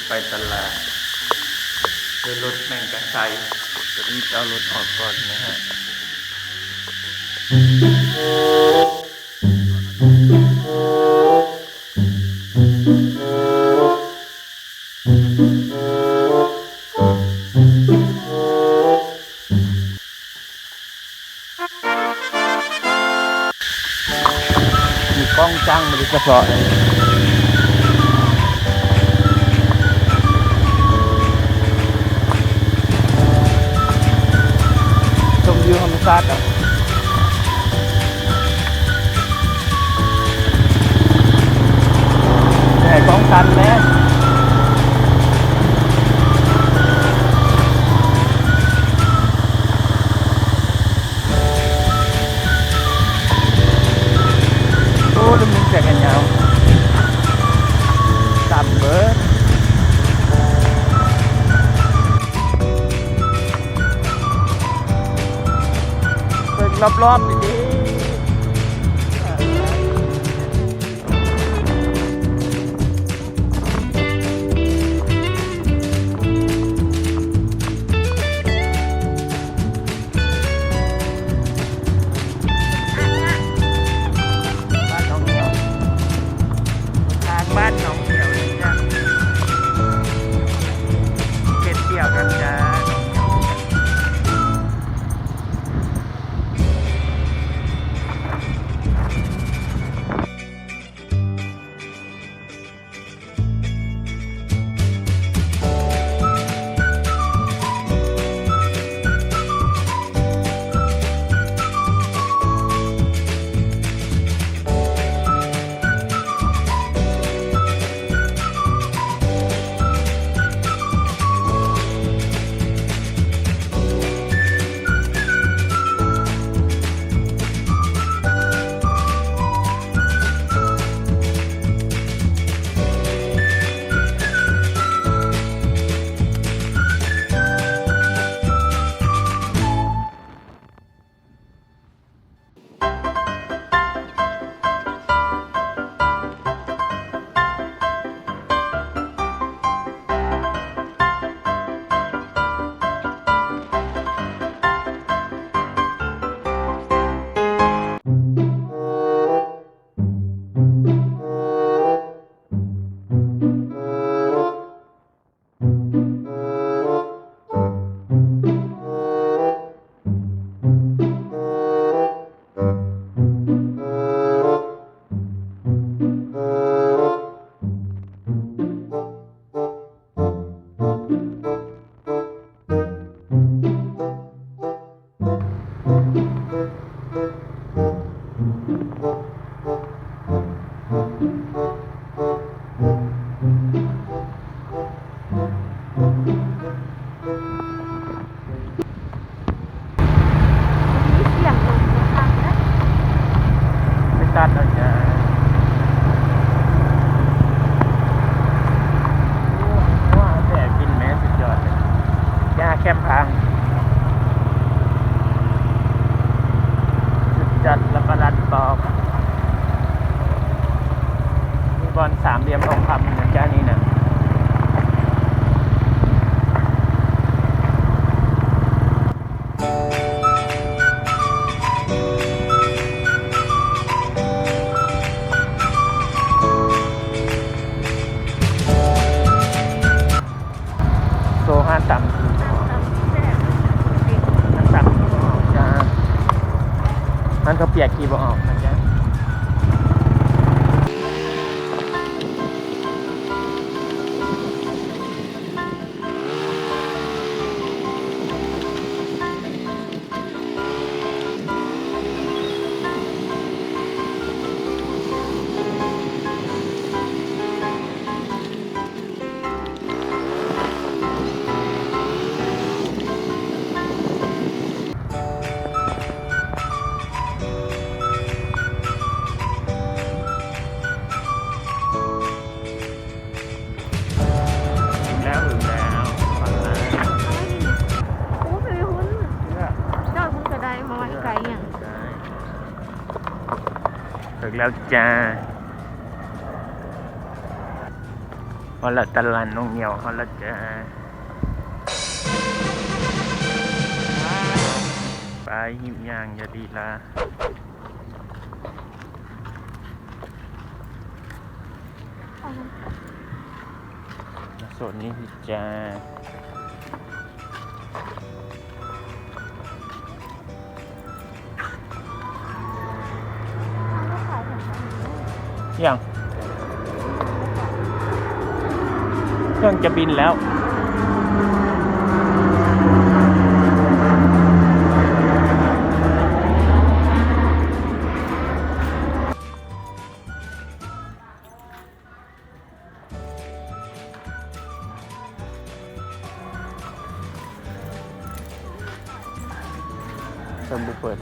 ໄປຕະຫຼາດ ເດີນລົດແມ່ນກະໄຊ ຕອນນີ້ເອົາລົດອອກກ່ອນນະຮະ. ມີກ້ອງຈັງໂດຍສະເພາະເລີຍ ຊົມວິວທຳມະຊາດເນາະ. ແຕ່ກ້ອງສັ່ນແຫຼະ. ໂອ້ ລົດມີແຈກກັນຍາວ ຕຳເບີດ. ເບິ່ງລອບໆ ດີໆ. ບ້ານໜອງຫຽວ ທາງບ້ານໜອງຫຽວນີ້ຈະເຂດດຽວກັນຈ້າ. ມີສຽງລົມຂ້າງໆ ໄປຕັດເອົາຈ້າ. ໂອ້ ແຕ່ກິນແມ່ ສຸດຍອດເລີຍ ຢ່າແຄມທາງ ຈຸດຈັດ ແລ້ວກໍລັດປອກ ມີບ່ອນສາມຫຼ່ຽມທອງຄຳນະຈ້ານີ້ນະ. ໂຊຮ້ານຕຳ ຮ້ານຕຳທີ່ບໍ່ອອກຈ້າ ຮ້ານເຂົ້າປຽກທີ່ບໍ່ອອກນະຈ້າ. ເຖິງແລ້ວ ເຖິງແລ້ວ ໂອ້ຍ ໄປພຸ້ນ ຈອດພຸ້ນກໍໄດ້ ເພາະວ່າໄກຫຍັງ. ເຖິງແລ້ວຈ້າ. ຮອດລະຕະຫຼາດໜອງງຽວ ຮອດລະຈ້າ. ໄປຮີບຍ່າງຢ່າລີລາ. ໂຊນນີ້ພິດຈ້າ. ຫຍັງ? ເຄື່ອງຈະບິນແລ້ວ. ເພິ່ນບໍ່ເປີດ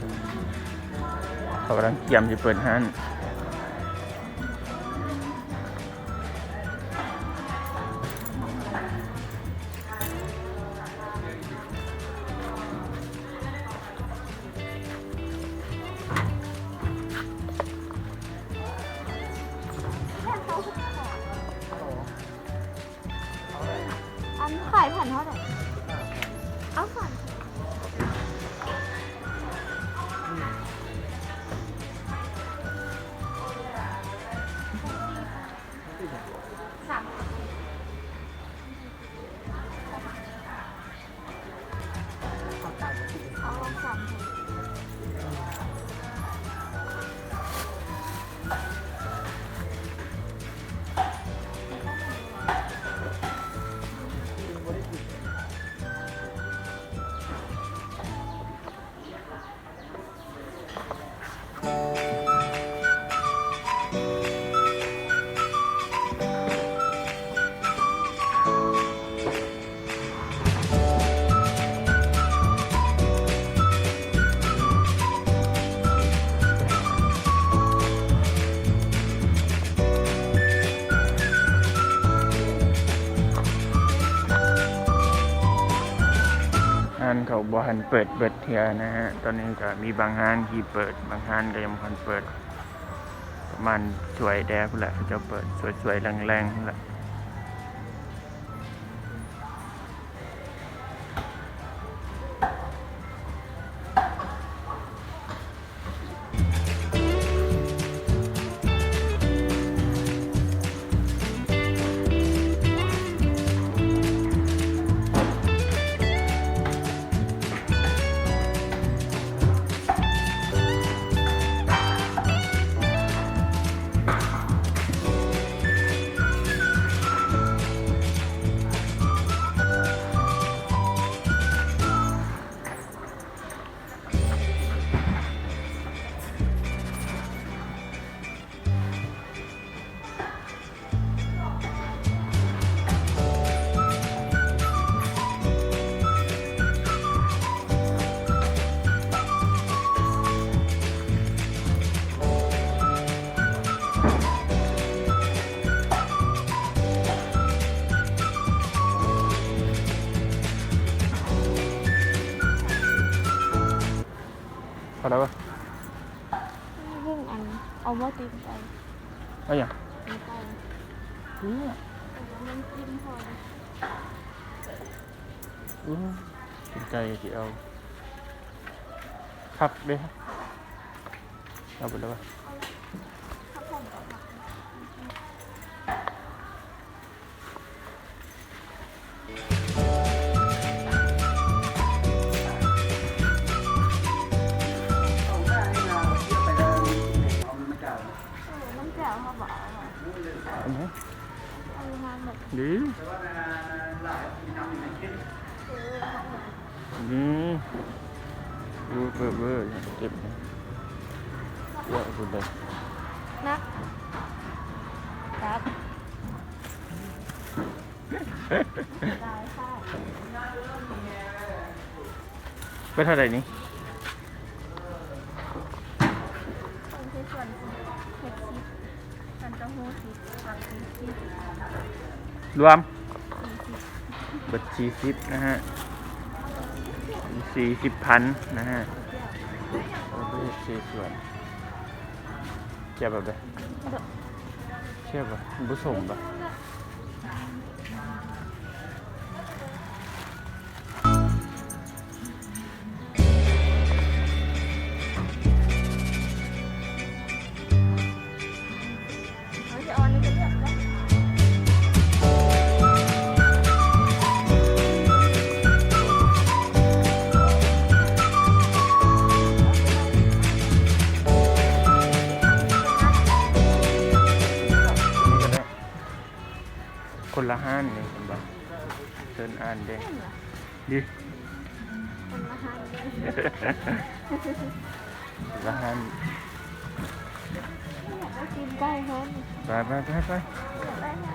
ເຂົາກຳລັງກຽມຊິເປີດຮ້ານ. ອັນຂາຍແຜ່ນເທົ່າໃດ? ເອົາ ສາມ ສາມ ຮ້ານເຂົາບໍ່ທັນເປີດເບິດເທື່ອນະຮະ. ຕອນນີ້ກະມີບາງຮ້ານທີ່ເປີດ ບາງຮ້ານກະຍັງບໍ່ທັນເປີດ. ປະມານສວຍແດ່ພຸ້ນແຫຼະ ເຂົາເຈົ້າເປີດສວຍໆ ແລງໆ ພຸ້ນແຫຼະ. ພໍແລ້ວບໍ່? ເບິ່ງອັນ ເອົາບໍ່ຕີນໄກ່? ເອົາຫຍັງ? ຕີນໄກ່. ເອີ ແຕ່ວ່າມັນກິນພໍເດ. ໂອ້ ຕີນໄກ່ຊິເອົາ ຄັກເດ້. ເອົາໄປແລ້ວວະ? ເອີ ນ້ຳແຈ່ວເຮົາບໍ່ເອົາຫວາ? ເອົາໄໝ? ເອົາຢູ່ຮ້ານເບິດ. ດີ. ນີ້ ເອີ ເອີ ເອີ ເກັບ ເອົາໄປເລີຍ. ໜັກ ຈັບ ໄດ້ຄ່ະ. ເປັນເທົ່າໃດນີ້? ເປັນທີ່ສ່ວນເຮັດສິບ ສ່ວນເຕົ້າຫູ້ສິບ ຜັກສິບ ສີ່ສິບ ລວມ ສີ່ສິບ ເບິດສີ່ສິບນະຮະ ສີ່ສິບພັນນະຮະ. ເອົາໄປເຮັດສີ່ສ່ວນ. ແຊບບໍ່? ແຊບບໍ່? ບໍ່ສົ້ມບໍ່? ລະຮ້ານນີ້ເຫັນບໍ່? ເຊີນອ່ານເດ້. ນີ້ ຄົນລະຮ້ານເດ້ ລະຮ້ານ. ຢາກໄດ້ຕີນໄກ່ແທ້ນີ້. ໄປໆໆໆ. ຢາກໄດ້ແທ້ນີ້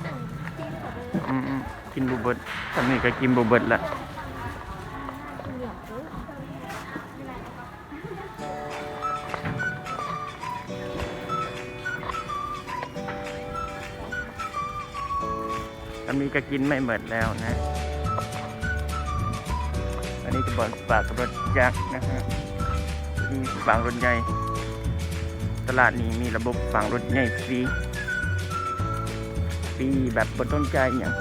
ຕີນເຂົາເດີ. ອືມໆ ກິນບໍ່ເບິດ. ສ່ຳນີ້ກໍກິນບໍ່ເບິດລະ. ອັນນີ້ກໍກິນໄມ່ໝົດແລ້ວນະ. ອັນນີ້ຈະບ່ອນຝາກລົດຈັກນະຮະ ມີຝາກລົດໃຫຍ່. ຕະຫຼາດນີ້ມີລະບົບຝາກລົດໃຫຍ່ຟຣີ ຟຣີແບບບໍ່ຕ້ອງຈ່າຍຫຍັງ.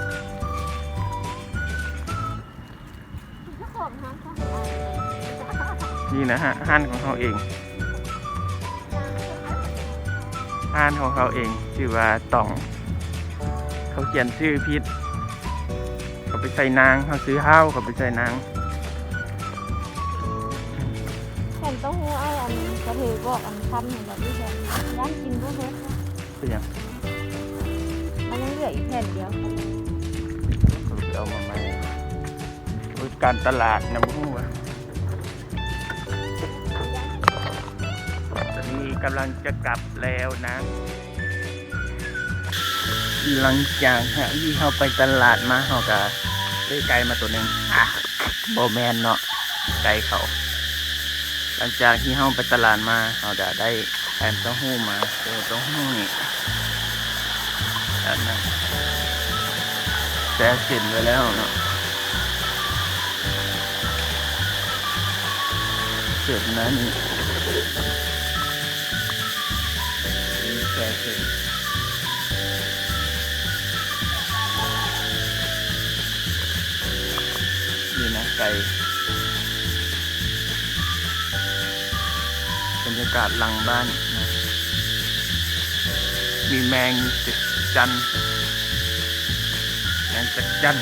ເຈົ້າຂອງຮ້ານເຂົາໃຫ້ອານ ນີ້ນະຮະ ຮ້ານຂອງເຮົາເອງ ຮ້ານຂອງເຮົາເອງ ຊື່ວ່າຕອງ. ເຂົາຂຽນຊື່ຜິດ ເຂົາໄປໃສ່ນາງ ເຮົາຊື່ຮາວ ເຂົາໄປໃສ່ນາງ. ແຜ່ນເຕົ້າຫູ້ອ້າຍ ອັນກະເທຍບອກ ອັນຄັນຫັ້ນແຫຼະ ຢູ່ແຜ່ນ ຢ້ານກິນບໍ່ເບິດ. ເປັນຫຍັງ? ມັນຍັງເຫຼືອອີກແຜ່ນດຽວ. ເຂົາໄປເອົາມາໃໝ່. ໂອ້ຍ ການຕະຫຼາດນະ ບໍ່ຮູ້ວ່າ. ຕອນນີ້ກຳລັງຈະກັບແລ້ວນະ. ຫຼັງຈາກທີ່ເຮົາໄປຕະຫຼາດມາ ເຮົາກະໄດ້ໄກ່ມາໂຕໜຶ່ງ. ອາ ບໍ່ແມ່ນເນາະ ໄກ່ເຂົາ. ຫຼັງຈາກທີ່ເຮົາໄປຕະຫຼາດມາ ເຮົາກະໄດ້ ແຜ່ນເຕົ້າຫູ້ມາ ເປັນເຕົ້າຫູ້ນີ້ ອັນນັ້ນແຊ່ເສັ້ນໄວ້ແລ້ວເນາະ ເສັ້ນນັ້ນນີ້ ນີ້ແຊ່ເສັ້ນ ນີ້ນະ ໄກ່. ບັນຍາກາດຫຼັງບ້ານນະ ມີແມງຈັກຈັ່ນ ແມງຈັກຈັ່ນ